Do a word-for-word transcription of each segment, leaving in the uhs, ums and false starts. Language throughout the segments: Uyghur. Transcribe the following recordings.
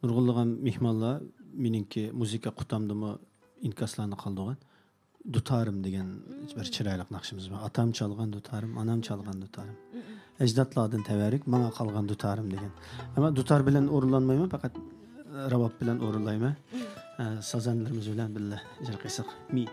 نۇرغۇنلىغان مېھمانلار مېنىڭكى مۇزىكا قۇتامدىمۇ ئىنكاسلارنى قالدۇرغان. دۇتارىم دېگەن بىر چىرايلىق ناخشىمىز بار. ئاتام چالغان دۇتارىم، ئانام چالغان دۇتارىم. ئەجدادلاردىن تەۋەررۈك ماڭا قالغان دۇتارىم دېگەن. ئەمما دۇتار بىلەن ئورۇنلانمايمەن، پەقەت راۋاب بىلەن ئورۇنلايمەن. ئە، سازەندىلىرىمىز بىلەن بىللە ئىجرا قىلساق. مى.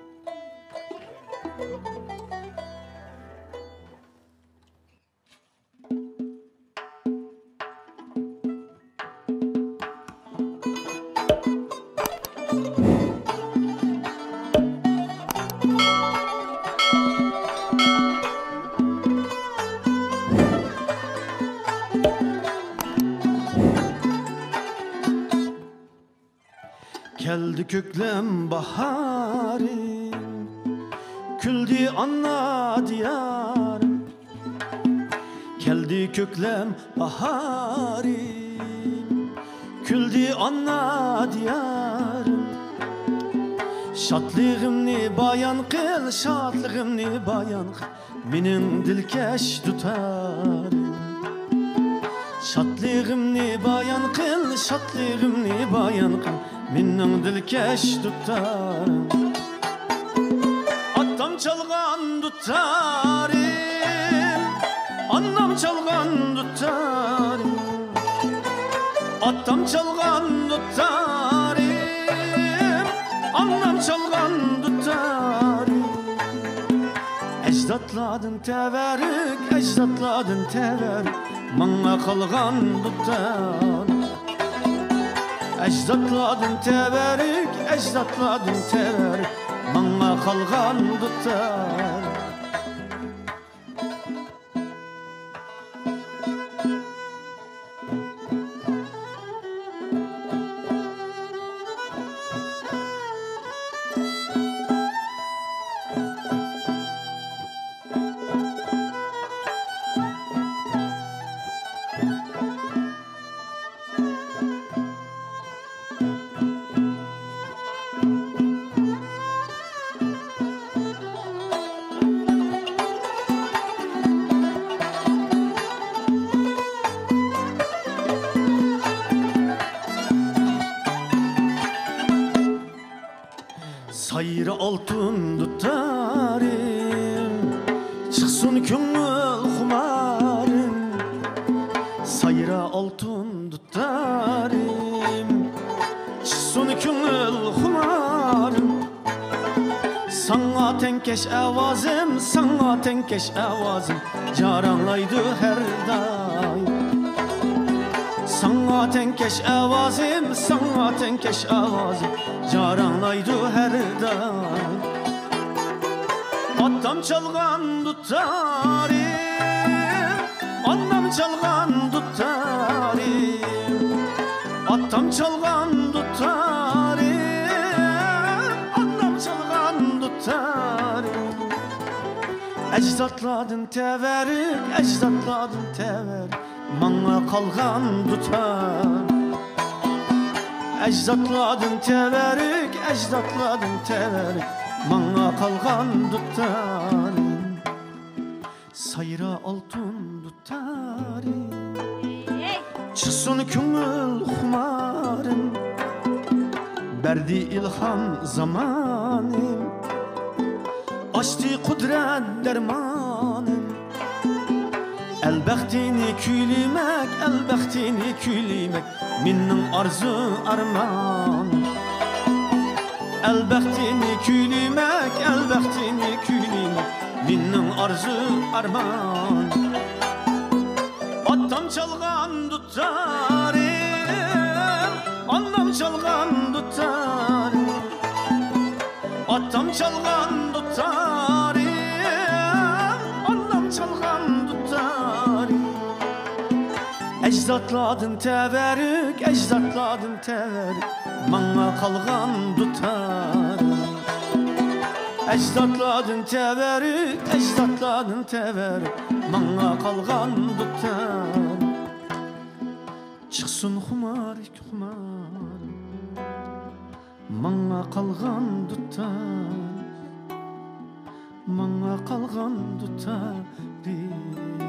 كەلدى كۆكلەم باھارىم، كۈلدى ئانا دىيارىم. كەلدى كۆكلەم باھارىم، كۈلدى ئانا دىيارىم. شادلىقىمنى بايان قىل، شادلىقىمنى بايان قىل، مېنىڭ دىلكەش دۇتارىم. شادلىقىمنى بايان قىل، شادلىقىمنى بايان قىل، مېنىڭ دىلكەش دۇتارىم. ئاتام چالغان دۇتارىم، ئانام چالغان دۇتارىم. ئاتام چالغان دۇتارىم، ئانام چالغان دۇتارىم. ئەجدادلاردىن تەۋەررۈك، ئەجدادلاردىن تەۋەررۈك، ماڭا قالغان دۇتار. ئەجدادلاردىن تەۋەررۈك، ئەجدادلاردىن تەۋەررۈك، ماڭا قالغان دۇتار. سايرا ئالتۇن دۇتارىم، چىقسۇن كۆڭۈل خۇمارىم. سايرا ئالتۇن دۇتارىم، چىقسۇن كۆڭۈل خۇمارىم. ساڭا تەڭكەش ئاۋازىم، ساڭا تەڭكەش ئاۋازىم جاراڭلايدۇ ھەر دائىم. ساڭا تەڭكەش ئاۋازىم، ساڭا تەڭكەش ئاۋازىم جاراڭلايدۇ ھەر دائىم. ئاتام چالغان دۇتارىم، ئانام چالغان دۇتارىم. ئاتام چالغان دۇتارىم، ئانام چالغان دۇتارىم. ئەجدادلاردىن تەۋەررۈك، ئەجدادلاردىن تەۋەررۈك، ماڭا قالغان دۇتار. ئەجدادلاردىن تەۋەررۈك، ئەجدادلاردىن تەۋەررۈك، ماڭا قالغان دۇتار. سايرا ئالتۇن دۇتارىم، چىقسۇن كۆڭۈل خۇمارىم. بەردى ئىلھام زامانىم، ئاچتى قۇدرەت دەرمانىم. ئەل بەختىنى كۈيلىمەك، ئەل بەختىنى كۈيلىمەك، مېنىڭ ئارزۇ ئارمان. ئەل بەختىنى كۈيلىمەك، ئەل بەختىنى كۈيلىمەك، مېنىڭ ئارزۇ ئارمان. ئاتام چالغان دۇتارىم، ئانام چالغان دۇتارىم. ئاتام چالغان دۇتارىم، ئانام چالغان دۇتارىم. ئەجدادلاردىن تەۋەررۈك، ئەجدادلاردىن تەۋەررۈك، ماڭا قالغان دۇتارىم. ئەجدادلاردىن تەۋەررۈك، ئەجدادلاردىن تەۋەررۈك، ماڭا قالغان دۇتارىم. چىقسۇن خۇمار، خۇمار. ماڭا قالغان دۇتار، ماڭا قالغان دۇتارىم.